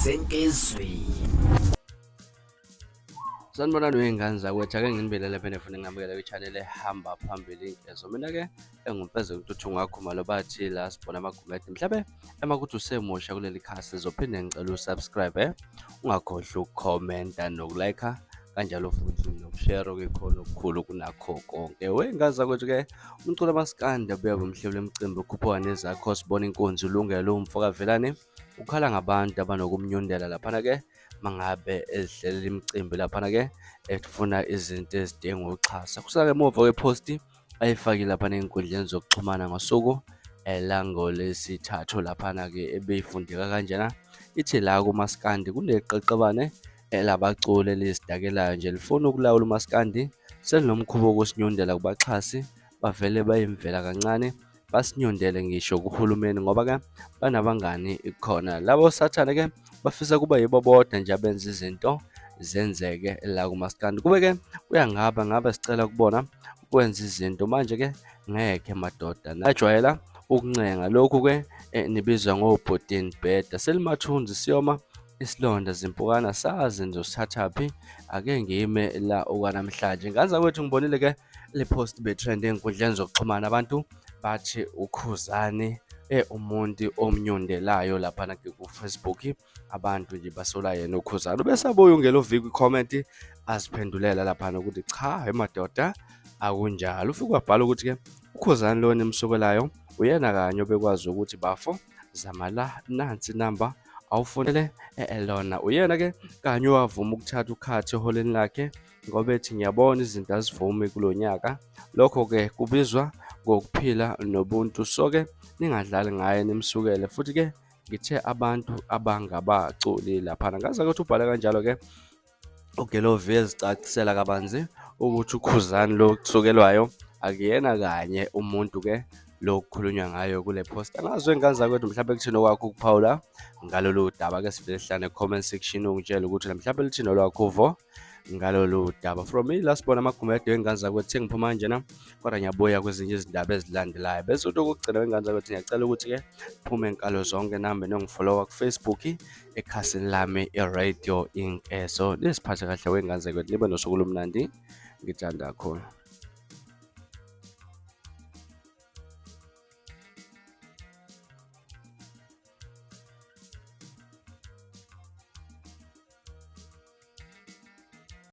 Senkizweni. Sanibonani wey'ngane zakwethu, ake nginibelele phinde futhi nginamukele kwi-channel ehamba phambili inkezo. Mina-ke enguMfezeko Ntuthu Ngakhumalo bathi la sibona amagumede. Mhlabe ema kuthi usemusha kuleli khasi zophinde ngicela usubscribe, ungakhohlwa ukukhomenta nokulike kanjalo futhi nokushare okuyikhona okukhulu kunakho konke. Wey'ngane zakwethu-ke umculo kamaskandi obuya bomhleli wemicimbi ukhuphuka nezakho sibona inkunzi ulungelo umfo kaVelane ukhala ngabantu abanokumnyundela laphana-ke mangabe ezihlelela imicimbi laphana-ke efuna izinto ezidinga uxhasa. Kusake emuva kwephosti ayifakile laphana ey'nkundleni zokuxhumana ngosuku elangolesithathu laphana-ke ebeyifundeka kanjena ithi la kumaskandi kuneqeqebane elabaculi elizidakelayo nje lifuna ukulawula umaskandi selinomkhuba wokusinyundela kubaxhasi bavele bayimvela kancane basinyundele ngisho kuhulumeni ngoba-ke banabangani khona. Labo sathane-ke bafisa kuba yibo bodwa nje abenza izinto zenzeke la kumaskandi. Kube-ke kuyangaba ngabe sicela kubona ukwenza izinto manje-ke ngeke madoda najwayela ukuncenga lokhu-ke nibizwa ngobhotini bheda selimathunzi siyoma isilonda zimpukana sazi nizosithathaphi ake ngime la okwanamhlanje ngane zakwethu ngibonile-ke le post betrend ey'nkundleni zokuxhumana abantu bathi uKhuzani umuntu omnyundelayo laphana ku-Facebook abantu nje basola yena uKhuzani ubesabuya ungelovi kwi-comment aziphendulela laphana ukuthi cha emadoda akunjalo ufike wabhala ukuthi-ke uKhuzani lona emsukelayo uyena kanye obekwazi ukuthi bafo zama la nansi inamba awufonele lona uyena-ke kanye owavuma ukuthatha ukhathi eholeni lakhe ngoba ethi ngiyabona izinto azivumi kulo nyaka. Lokho-ke kubizwa ngokuphila nobuntu. So-ke ningadlali ngaye nimsukele futhi-ke ngithe abantu abangabaculi laphana. Ngaze ukuthi ubhale kanjalo-ke uGelovi ezicacisela kabanzi ukuthi uKhuzani lo kusukelwayo akuyena kanye umuntu-ke lo kukhulunywa ngayo kule post. Angazi wey'ngane zakwethu mhlawumbe kuthini okwakho ukuphawula ngalolu daba. Ke sivele sihlane comment section ungitshele ukuthi mhlawumbe lithini olwakho uvo ngalolu daba. From me la sibona amagumede wey'ngane zakwethu sengiphuma kanjena kodwa ngiyabuya kwezinye izindaba ezilandelayo. Bese uthi okokugcina wey'ngane zakwethu ngiyacela ukuthi-ke phume nkalo zonke nihambe niyongifollowa ku-Facebook ekhasini lami i-Radio Inkezo. Niziphathe kahle wey'ngane zakwethu nibe nosuku olumnandi ngithanda kakhulu.